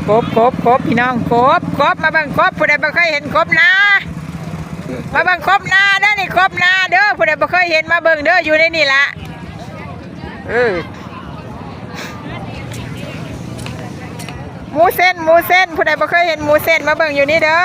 ກົບ ກົບ ກົບ ພີ່ນ້ອງ ກົບ ກົບ ມາເບິ່ງກົບ ຜູ້ໃດບໍ່ເຄີຍເຫັນກົບນາ ມາເບິ່ງກົບນາເດີ ນີ້ກົບນາເດີ ຜູ້ໃດບໍ່ເຄີຍເຫັນມາເບິ່ງເດີ ຢູ່ໃນນີ້ລະ ເອີ ໝູເສັ້ນ ໝູເສັ້ນ ຜູ້ໃດບໍ່ເຄີຍເຫັນໝູເສັ້ນ ມາເບິ່ງຢູ່ນີ້ເດີ.